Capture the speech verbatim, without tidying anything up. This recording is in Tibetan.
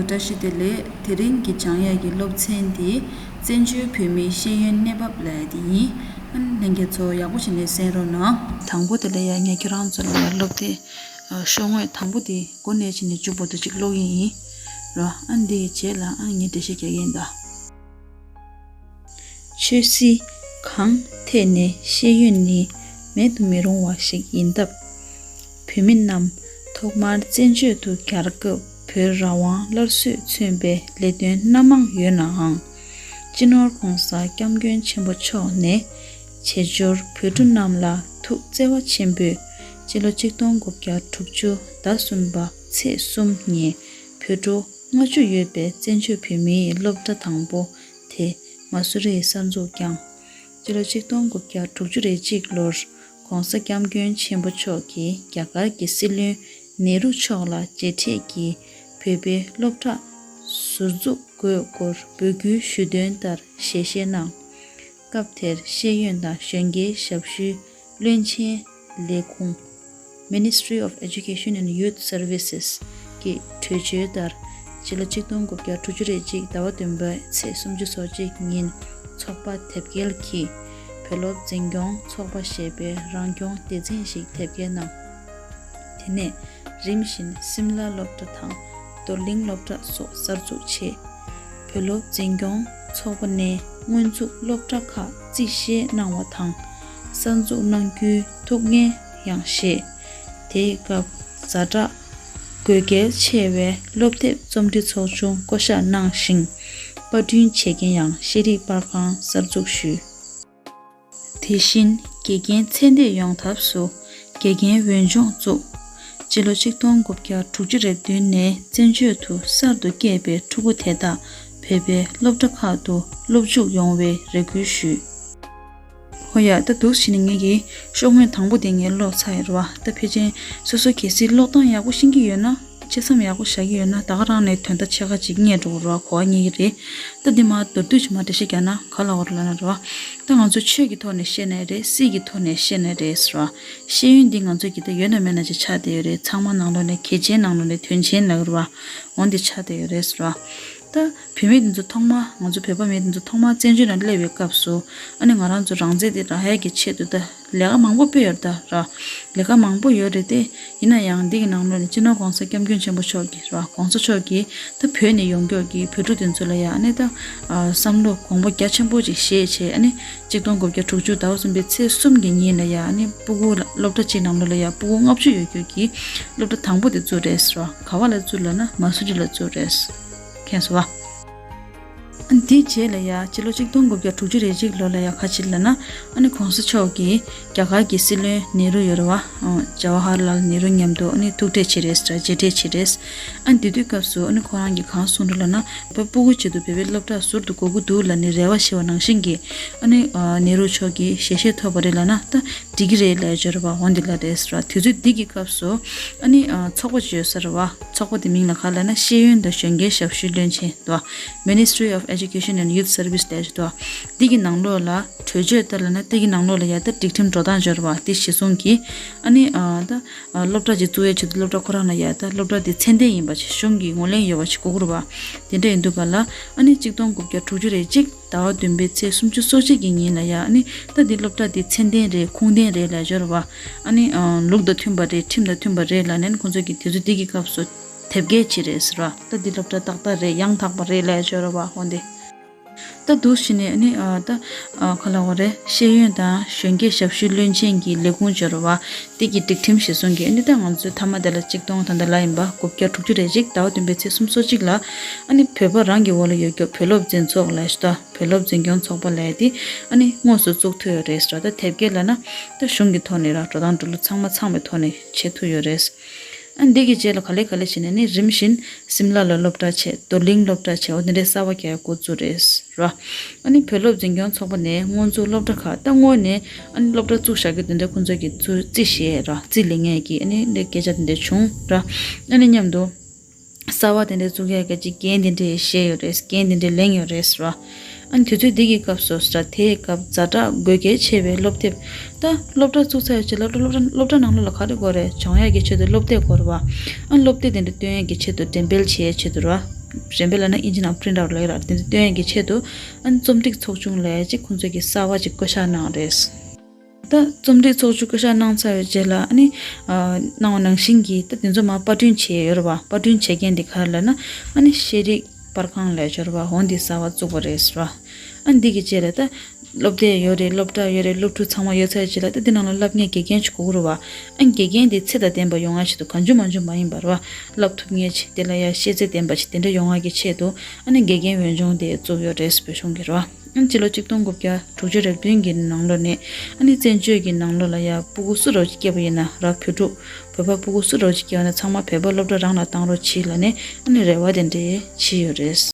བཀྲ་ཤིས་བདེ་ལེགས། དེ་རིང་གི་སྦྱང་ཡས་ཀྱི་སློབ་ཚན་དེ་བཙན་བྱོལ་བོད་མིའི་ཤེས་ཡོན་གནས་བབ་ལབ་ཡས་དེ་ཡིན། ཨ་ནི་ལྷན་རྒྱས་ཚོ་ཡག་པོ་བྱས་ནས་གསན་རོགས་གནང་། དང་པོ་དེ་ལ་ཡ་ངས་ཁྱེད་རང་ཚོ་ལ་ཡ་སློབ་དེབ་ཤོག་ངོས་དང་པོ་དེ་འགོ་ནས་བྱས་ནས་མཇུག་བར་དུ་ཅིག་ཀློག་གི་ཡིན་རོ། ཨ་ནི་དེའི་རྗེས་ལ་ཨ་ངས་འགྲེལ་བཤད་རྒྱག་གི་ཡིན་ད། ཆོས་སྲིད་གང་ཐད་ནས་ཤེས་ཡོན་ནི་མེད་དུ་མི་རུང་བ་ཞིག་ཡིན་སྟབས། བོད་མི་རྣམས་ཐོག་མར་བཙན་བྱོལ་དུ་གྱར་སྐབས་བོད་རང་དབང་སླར་གསོས་མཚོན་པའི་ལས་དོན་སྣ་མང་ཡོད་ནའང་། སྤྱི་ནོར་༧གོང་ས་༧སྐྱབས་མགོན་ཆེན་པོ་མཆོག་ནས་བྱེས་འབྱོར་བོད་ཕྲུག་རྣམས་ལ་ཐུགས་བརྩེ་བ་ཆེན་པོས་སྤྱི་ལོ་ཆིག་སྟོང་དགུ་བརྒྱ་དྲུག་ཅུ་ཟླ་གསུམ་པ་ཚེས་གསུམ་ཉིན་བོད་ཕྲུག་ལྔ་བཅུ་ཡོད་པའི་བཙན་བྱོལ་བོད་མིའི་སློབ་གྲྭ་དང་པོ་དེ་མ་སུ་རིར་གསར་འཛུགས་བསྐྱངས། སྤྱི་ལོ་ཆིག་སྟོང་དགུ་བརྒྱ་དྲུག་ཅུ་རེ་གཅིག་ལོར་༧གོང་ས་༧སྐྱབས་མགོན་ཆེན་པོ་མཆོག་གིས་རྒྱ་གར་གྱི་སྲིད་བློན་ནེ་རུ་མཆོག་ལ་མཇལ་འཕྲད་ཀྱིས་བོད་པའི་སློབ་གྲྭ་ཟུར་འཛུགས་དགོས་སྐོར་འབོད་སྐུལ་ཞུས་དོན་ལྟར་ཞལ་བཞེས་གནང་། སྐབས་དེར་ཤེས་ཡོན་དང་གཞོན་སྐྱེས་ཞབས་ཞུའི་བློན་ཆེན་ལས་ཁུངས། Ministry of Education and Youth Services གི་གྲོས་ཆོད་ལྟར། སྤྱི་ལོ་ཆིག་སྟོང་དགུ་བརྒྱ་དྲུག་ཅུ་རེ་གཅིག་ཟླ་བ་བདུན་པའི་ཚེས་སུམ་ཅུ་སོ་གཅིག་ཉིན་ཚོགས་པ་དེབ་སྐྱེལ་གྱིས་བོད་སློབ་འཛིན་སྐྱོང་ཚོགས་པ་ཞེས་པའི་རང་སྐྱོང་སྡེ་ཚན་ཞིག་དེབ་སྐྱེལ་གནང་། དེ་ནས་རིམ་བཞིན་སིམ་ལ་སློབ་གྲྭ་དང་རྡོར་གླིང་སློབ་གྲྭ་སོགས་གསར་འཛུགས་བྱས། བོད་སློབ་འཛིན་སྐྱོང་ཚོགས་པ་ནས་སྔོན་འཛུགས་སློབ་གྲྭ་ཁག་རྩིས་བཞེས་གནང་བ་དང་། གསར་འཛུགས་གནང་རྒྱུའི་ཐུགས་འགན་ཡང་བཞེས། དེའི་སྐབས་ཛ་དྲག་དགོས་གལ་ཆེ་བའི་སློབ་དེབ་རྩོམ་སྒྲིག་ཚོགས་ཆུང་བསྐོ་གཞག་གནང་ཞིང་། པར་སྐྲུན་བྱེད་མཁན་ཡང་ཤེས་རིག་པར་ཁང་གསར་འཛུགས་ཞུས། དེ་བཞིན་དགེ་རྒན་ཚད་ལྡན་ཡོང་ཐབས་སུ་དགེ་རྒན་འོས་སྦྱོང་བཙུགས། སྤྱི་ལོ་ཆིག་སྟོང་དགུ་བརྒྱ་དྲུག་ཅུ་རེ་བདུན་ནས་བཙན་བྱོལ་དུ་གསར་དུ་སྐྱེས་པའི་ཕྲུ་གུ་དེ་དག་བོད་པའི་སློབ་གྲྭ་ཁག་ཏུ་སློབ་འཇུག་ཡོང་བའི་རེ་སྐུལ་ཞུས། ཧོ་ཡ། ད་འདུག་བྱས་ནས་ངེད་ཀྱིས་ཤོག་ངོས་དང་པོ་དེ་ངས་ཀློག་ཚར་ཡོད་རེད་བ། ད་ཕལ་ཆེར་སོ་སོ་གལ་སྲིད་ཀློག་སྟངས་ཡག་པོ་ཤེས་ཀྱི་ཡོད་ན། ཅི་བསམ་ཡག་པོ་བཞག་གི་ཡོད་ན། ད་ག་རང་ནས་དོན་དག་ཕྱེད་ཀ་ཅིག་རྙེད་འགྲོ་གི་རེད་བ། གོ་བ་རྙེད་ཀྱི་རེད། ད་འདི་མར་མདོར་བསྡུས་ཅིག་མར་འགྲེལ་བཤད་རྒྱག་ན་ག་ལབ་དགོས་རེད་ལབ་ན་རེད་བ། ད་ང་ཚོ་ཆོས་ཀྱི་ཐོག་ནས་བཤད་ནའི་རེད། སྲིད་ཀྱི་ཐོག་ནས་བཤད་ནའི་རེད་ཟེར་བ། ཤེས་ཡོན་འདི་ང་ཚོ་གི་ད་ཡོད་ན་མེད་ན་ཅིག་ཆགས་བསྡད་ཡོད་རེད། ཚང་མ་ནང་ལོགས་ནས་གལ་ཆེན་ནང་ལོགས་ནས་དོན་ཆེན་ལབ་ཀྱི་རེད་བ། འོ་འདི་ཆགས་བསྡད་ཡོད་རེད་ཟེར་བ། ད་བོད་མི་འདི་ཚོ་ཐོག་མ། ང་ཚོ་བོད་པ་མི་འདི་ཚོ་ཐོག་མ་བཙན་བྱོལ་ནང་སླེབས་པའི་སྐབས་སུ། ཨ་ནི་ང་རང་ཚོ་རང་བཙན་འདི་རག་ཡས་ཀྱི་ཆེད་དུ་ད་ལས་ཀ་མང་པོ་སྤེལ་ཡོད་རེད་ད་ར། ལས་ཀ་མང་པོ་ཡོད་རེད་དེ། ཡིན་ན་ཡང་འདི་གི་ནང་ལོགས་ནས་སྤྱི་ནོར་༧གོང་ས་༧སྐྱབས་མགོན་ཆེན་པོ་མཆོག་གིས་ར། ༸གོང་ས་མཆོག་གིས་ད་བོད་ནས་ཡོང་མཁན་གྱི་བོད་ཕྲུག་དེ་ཚོ་ལ་ཡ་ཨ་ནི་ད་ཨ་བསམ་བློ་དགོངས་པ་རྒྱ་ཆེན་པོ་ཅིག་བཞེས་བྱས། ཨ་ནི་ཆིག་སྟོང་དགུ་བརྒྱ་དྲུག་ཅུ་ཟླ་བ་གསུམ་པའི་ཚེས་གསུམ་གྱི་ཉིན་ལ་ཡ་ཨ་ནི་སྤུ་གུ་ལ་སློབ་གྲྭ་གཅིག་ནང་ལོགས་ལ་ཡ་སྤུ་གུ་ལྔ་བཅུ་ཡོད་མཁན་གྱི་སློབ་གྲྭ་དང་པོ་དེ་བཙུགས་རེད་ཟེར་བ། ག་བ་ལ་བཙུགས་ལབ་ན་མ་སུ་རི་ལ་བཙུགས་རེད། མཁྱེན་སོང་བ། ཨ་ནི་དེའི་རྗེས་ལ་ཡ་སྤྱི་ལོ་ཆིག་སྟོང་དགུ་བརྒྱ་དྲུག་ཅུ་རེ་གཅིག་ལོ་ལ་ཡ་ག་ཅི་ལབ་ན། ཨ་ནི་༸གོང་ས་མཆོག་གིས་རྒྱ་གར་གྱི་སྲིད་བློན་ནེ་རུ་ཡོད་རེད་བ། ཨ་ཇ་ཝ་ཧར་ལཱལ་ནེ་རུ་མཉམ་དུ་ཨ་ནི་ཐུག་འཕྲད་བྱས་རེད་ཟེར། མཇལ་འཕྲད་བྱས་རེད། ཨ་ནི་དེ་དུས་སྐབས་སུ་ཨ་ནི་ཁོ་རང་གིས་གང་གསུངས་རེད་ལབ་ན། བོད་སྤུ་གུ་ཆེད་དུ་བོད་པའི་སློབ་གྲྭ་ཟུར་དུ་དགོས་ཀྱི་འདུག་ལབ་ནས་རེ་བ་བྱས་པ་ནང་བཞིན་གྱི། ཨ་ནི་ཨ་ནེ་རུ་མཆོག་གིས་ཞལ་བཞེས་ཐོབ་པ་རེད་ལབ་ན། ད་འགྲིག་གི་རེད་ལབ་ཡ་ཅིག་ཡོད་རེད་བ། འོ་འདི་ལབ་རེད་ཟེར་བ། དུས་ཚོད་འདི་གི་སྐབས་སུ་ཨ་ནི་ཨ་ཚོགས་པ་ཅིག་ཡོད་ས་རེད་བ། ཚོགས་པ་དེ་མིང་ལ་ག་ལབ་ན་ཤེས་ཡོན་དང་གཞོན་སྐྱེས་ཞབས་ཞུའི་བློན་ཆེན་དོ། Ministry of Education and Youth Service ལབ་ཡ་ཅིག་དོ། འདི་གི་ནང་ལོགས་ལ་གྲོས་ཆོད་ལྟར་ལབ་ན་འདི་གི་ནང་ལོགས་ལ་ཡ་ད་སྒྲིག་ཁྲིམས་འགྲོ་སྟངས་ཅིག་ཡོད་རེད་བ། དེ་གཞི་བཟུང་གིས་ཨ་ནི་ཨ་ད་ཨ་སློབ་གྲྭ་ཅིག་བཙུགས་ཡ་ཆེད་དུ་སློབ་གྲྭ་ཁོ་རང་ལ་ཡ་ད་སློབ་གྲྭ་དེ་ཚད་ལྡན་ཡིན་པ་ཅིག་གཞུང་གིས་ངོས་ལེན་ཡོད་པ་ཅིག་དགོས་ཀྱི་རེད་བ། དེ་འདྲ་ཡིན་དུས་ག་ལ་ཨ་ནི་ཆིག་སྟོང་དགུ་བརྒྱ་དྲུག་ཅུ་རེ་གཅིག་ཟླ་བ་བདུན་པའི་ཚེས་སུམ་ཅུ་སོ་གཅིག་གི་ཉིན་ལ་ཡ་ཨ་ནི་ད་འདི་སློབ་གྲྭ་འདི་ཚད་ལྡན་རེད། ཁུངས་ལྡན་རེད་ལབ་ཡ་ཅིག་ཡོད་རེད་བ། ཨ་ནི་ཨ་ལུགས་དང་མཐུན་པ་རེད། ཁྲིམས་དང་མཐུན་པ་རེད་ལབ་ནས་ཁོང་ཚོ་གིས་དུས་ཚོད་འདི་གི་སྐབས་སུ་དེབ་སྐྱེལ་བྱས་རེད་ཟེར་བ། ད་འདི་སློབ་གྲྭ་ཏག་ཏག་རེད། ཡང་དག་པ་རེད་ལབ་ཡ་ཅིག་ཡོད་རེད་བ། འོ་འདི། ད་འདུག་བྱས་ནས་ཨ་ནི་ཨ་ད་ཨ་ག་ལབ་དགོས་རེད། ཤེས་ཡོན་དང་གཞོན་སྐྱེས་ཞབས་ཞུའི་བློན་ཆེན་གྱི་ལས་ཁུངས་ཅིག་ཡོད་རེད་བ། དེ་གི་སྒྲིག་ཁྲིམས་གཞི་བཟུང་གིས་ཨ་ནི་ད་ང་ཚོའི་མཐའ་མ་དེ་ལ་ཆིག་སྟོང་ད་ལྟ་ལབ་ཡིན་པ། དགུ་བརྒྱ་དྲུག་ཅུ་རེ་གཅིག་ཟླ་བ་བདུན་པའི་ཚེས་སུམ་ཅུ་སོ་གཅིག་ལ་ཨ་ནི་བོད་པ་རང་གི་འོག་ལ་ཡོད་རྒྱུ་བོད་སློབ་འཛིན་ཚོགས་ལབ་ཡ་ཅིག་དང་། བོད་སློབ་འཛིན་སྐྱོང་ཚོགས་པ་ལབ་ཡ་དེ་ཨ་ནི་དངོས་སུ་བཙུགས་ཐུབ་ཡོད་རེད་ཟེར་བ། ད་དེབ་སྐྱེལ་ལབ་ན་ད་གཞུང་གི་ཐོག་ནས་ར་འགྲོ་སྟངས་འགྲོ་ལུགས་ཚང་མ་ཚང་བའི་ཐོག་ནས་བྱེད་ཐུབ་ཡོད་རེད། ཨ་འདི་གི་རྗེས་ལ་ག་ལེ་ག་ལེ་བྱས་ནས་ནི་རིམ་བཞིན་སིམ་ལ་ལ་སློབ་གྲྭ་བྱས། རྡོར་གླིང་སློབ་གྲྭ་བྱས། འོ་དེ་འདྲའི་གསར་པ་རྒྱག་འགོ་བཙུགས་རེད་ར། ཨ་ནི་བོད་སློབ་འཛིན་སྐྱོང་ཚོགས་པ་ནས་སྔོན་འཛུགས་སློབ་གྲྭ་ཁག་ད་སྔོན་ནས་ཨ་ནི་སློབ་གྲྭ་བཙུགས་བཞག་རྒྱུ་དེ་འདྲ་ཁོང་ཚོ་གིས་བཙུགས་རྩིས་བཞེས་ར། རྩིས་ལེན་མཁན་གྱི་ཨ་ནི་འདི་སྐད་ཆ་དེ་འདྲ་བྱུང་ར། ཨ་ནི་མཉམ་དུ་གསར་པ་དེ་འདྲ་བཙུགས་ཡག་གི་ཅིག་འགན་དེ་འདྲ་བཞེས་ཡོད་རེད། འགན་དེ་འདྲ་ལེན་ཡོད་རེད་ཟེར་བ། ཨ་ནི་དུས་ཚོད་འདི་གི་སྐབས་སུ་ཟེར་དེའི་སྐབས་ཛ་དྲག་དགོས་གལ་ཆེ་བའི་སློབ་དེབ། ད་སློབ་གྲྭ་བཙུགས་ཚར་ཡོད་ཅེ་སློབ་གྲྭ་སློབ་གྲྭ་སློབ་གྲྭ་ནང་ལོགས་ལ་ག་རེ་དགོས་རེད། སྦྱང་ཡག་གི་ཆེད་དུ་སློབ་དེབ་དགོས་རེད་བ། ཨ་ནི་སློབ་དེབ་དེ་འདྲ་སྟོན་ཡག་གི་ཆེད་དུ་འགྲེམས་སྤེལ་བྱེད་ཡག་ཆེད་དུ་ར། གཞན་པའི་ལ་ན་ཨིན་ཇི་ནང་print out་ལབ་ཡོད་ར། དེ་ཚོ་སྟོན་ཡས་ཀྱི་ཆེད་དུ་ཨ་ནི་རྩོམ་སྒྲིག་ཚོགས་ཆུང་ལབ་ཡས་ཅིག་ཁོང་ཚོས་ཀྱི་གསར་པ་ཅིག་བསྐོ་བཞག་གནང་རེད། ད་རྩོམ་སྒྲིག་ཚོགས་ཆུང་བསྐོ་བཞག་གནང་ཚར་བའི་རྗེས་ལ་ཨ་ནི་ཨ་གནང་བ་ནང་བཞིན་གྱི་ད་དེ་ཚོ་མར་པར་སྐྲུན་བྱས་ཡོད་རེད་བ། པར་སྐྲུན་བྱེད་མཁན་དེ་ག་རེ་ལབ་ན་ཨ་ནི་ཤེས་རིག་པར་ཁང་ལབ་ཡས་ཡོད་རེད་བ། འོ་འདི་གསར་པ་བཙུགས་པ་རེད་ཟེར་བ། ཨ་ནི་འདི་གི་རྗེས་ལ་ད་སློབ་དེབ་ཡོད་རེད། སློབ་གྲྭ་ཡོད་རེད། སློབ་ཕྲུག་ཚང་མ་ཡོད་ཚར་རྗེས་ལ་ད་འདི་ནང་ལ་བསླབ་མཁན་དགེ་རྒན་ཅིག་དགོས་ཀྱི་རེད་བ། ཨ་ནི་དགེ་རྒན་དེ་ཚད་དང་ལྡན་པ་ཡོང་ཡ་ཆེད་དུ་གང་བྱུང་མང་བྱུང་མ་ཡིན་པ་རེད་བ། བསླབ་ཐུབ་མཁན་ཅིག་དེ་ལ་ཡ་ཤེས་ཚད་ལྡན་པ་ཅིག་དེ་འདྲ་ཡོང་བ་གི་ཆེད་དུ་ཨ་ནི་དགེ་རྒན་འོས་སྦྱོང་དེ་བཙུགས་ཡོད་རེད། བོད་གཞུང་གི་རེད་བ། ཨ་ནི་སྤྱི་ལོ་ཆིག་སྟོང་དགུ་བརྒྱ་དྲུག་ཅུ་རེ་བདུན་གྱི་ནང་ལོ་ནས་ཨ་ནི་བཙན་བྱོལ་གྱི་ནང་ལོགས་ལ་ཡ་སྤུ་གུ་སུ་རོ་ཅིག་སྐྱེས་པ་ཡིན་ན་ར། བོད་ཕྲུག་བོད་པ་སྤུ་གུ་སུ་རོ་ཅིག་སྐྱེས་པ་ན་ཚང་མ་བོད་པ་སློབ་གྲྭ་རང་ལ་བཏང་རོགས་གྱིས་ལབ་ནས་ཨ་ནི་རེ་བ་དེ་འདྲ་བྱས་ཡོད་རེད།